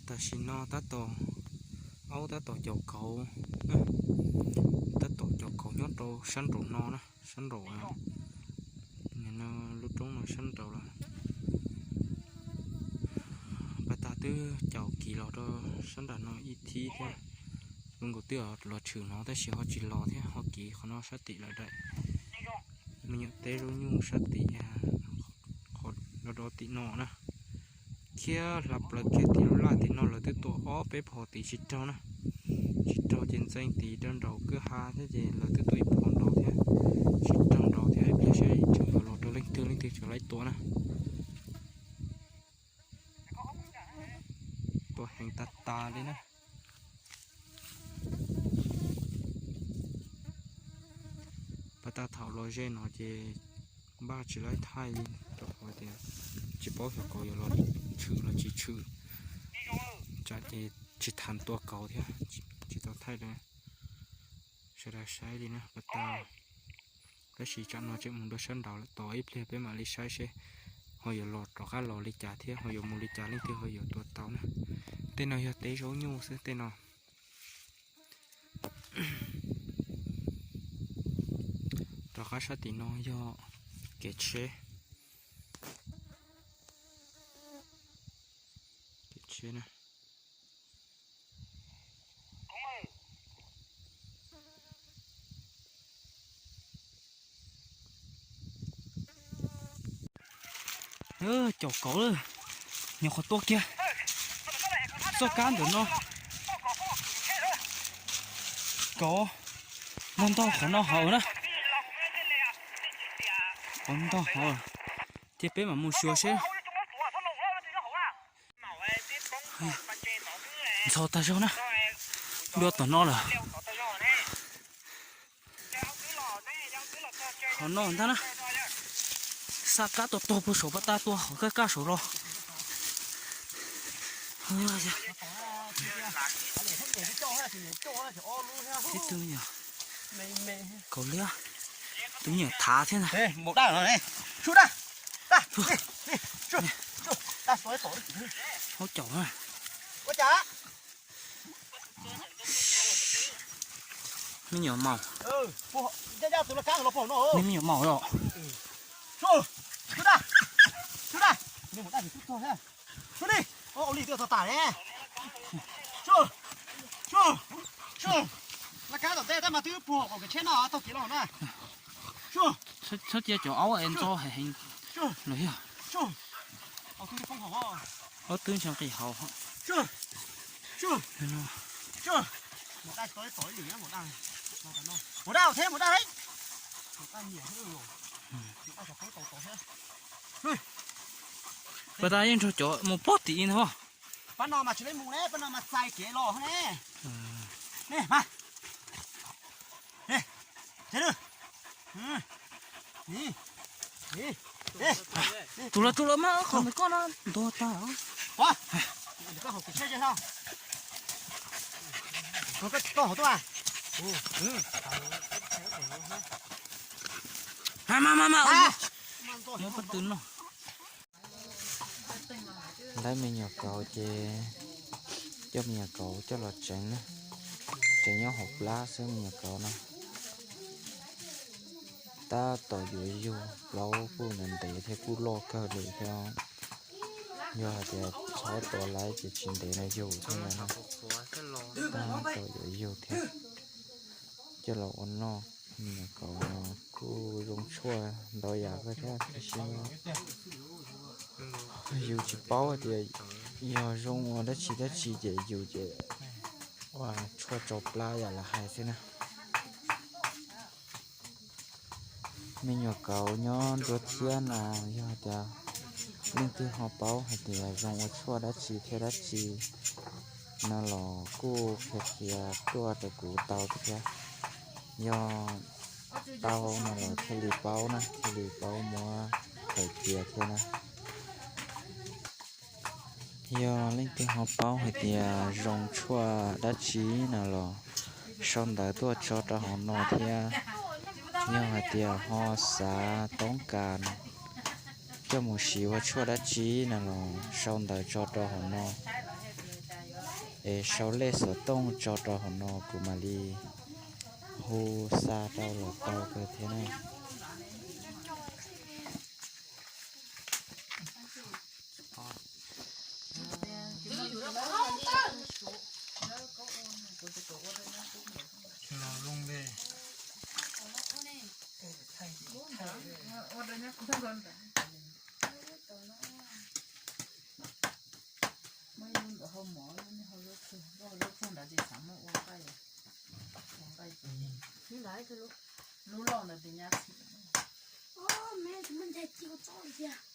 Tam sim no tab tom, aub tab tom caum kauv, tab tom caum kauv nyob rau sab nraum no na, sab nraum lub roob no sab nraud lawm. Pab tag twb caum kiv los rau sab nram no ib thib thiab. Zoo nkaus twb los tshwm no tab sis ho tsis los thiab, ho kiv qhov no sab tim lawm daim me nyuam teb zaub nyuj sab tim, qhov do do tim no na. Khiab hla plaws kiag tim lub laj tim no lawv twb tua ob peb phom tid tsis raug na. Tsis raug ces ntxeev tid rau nraum kwj ha thiab ces lawv twb tua ib phom nraud thiab, tsis raug nraud thiab. Ib pliag saib tseem yuav los rau leej twg, leej twg tseem laib tua na. Tua heev tas tas li na. Pab tag thaum los ze no ces npaj tsis laib thaij li, rau qhov tias tsis paub xyov kauv yuav los tshwm los tsis tshwm. Tsam ces tsis tham tua kauv thiab, tsis tau thaij rau sawv daws saib li na pab tag. Tab sis tsam no tseem mus dua sab nraud lawm, tos ib pliag peb mam li saib seb ho yuav los rov qab los li cas thiab ho yuav mus li cas, leej twg ho yuav tua tau na. Tej no yog teb zaub nyuj xwb tej no. Rov qab sab tim no yog kev tsheb, kev tsheb na. Caum kauv lawm, nyuam qhuav tua kiag txoj kab ntawm no. Kauv ntog ntog qhov no hauv na. Qhov ntog hauv, ces peb mam mus xyuas seb. Ntxhov tag zog na, dua tom no lawm. Qhov no ntag na, xa kab tuaj tog puag saum pab tag tuaj qhov kaj kaj saum los. Tib tug me nyuam, kaus liab, tus me nyuam thav thiab ntag. Haub caum na. Me nyuam maum, me nyuam maum os. Laj kab tom ntej tab mas twb puag hauv kev tsheb no taug kev los na. Txhob cia cov aub es ntxo heev los yog. Aub twb ntshai nqis hauv. Pas tas yeej nrog cov mus pob tim ntag. Pab no mas tsis tau mus ne, pab no mas txais kev los ne. Tus lawv, tus lawv mas qhov ntawd koj no ntuag tag. Mas mas mas, muab pob tw no. Lawv me nyuam kauv ces coj me nyuam kauv coj los tsev na, tsev nyob hauv plab xwb me nyuam kauv na. Tab tom yuav yug, plaub kuj ntev ntev thiab kuj loj kawg li thiab. Yog hais tias txhob tua laib ces tsis ntev no yug thiab no. Tab tom yuav yug thiab. Coj los ua noj, me nyuam kauv kuj zoo tshuaj ntau yam kawg thiab tiam sis yus tsis paub tias yog zoo ua dab tsi dab tsi ces yus ces ua tshuaj tsau plab yam lawv hais xwb na. Me nyuam kauv nyob nruab txhiab no, yog tias leej twg ho paub hais tias zoo ua tshuaj dab tsi thiab dab tsi no los kuj qhia qhia tuaj rau kuv tau thiab. Yog tau no los thiaj li paub na, thiaj li paub muab hais tias thiab na. Yog leej twg ho paub hais tias zoo tshuaj dab tsi no los sau ntawv tuaj tso rau hauv no thiab. Yog hais tias ho xav toob kas coj mus siv ua tshuaj dab tsi no los sau ntawv tso rau hauv no. Es sau lej xov tooj tso rau hauv no kuv mam li hu xa rau los tau kawg thiab na. Los zoo li muab ib lub ntawm hau mov, lub txuag nrad ces xav muab ua nqaij, ua nqaij ces lub loj ntawd ces nyab txhim. Me tsis muaj ncaig ci ua tso li tiag.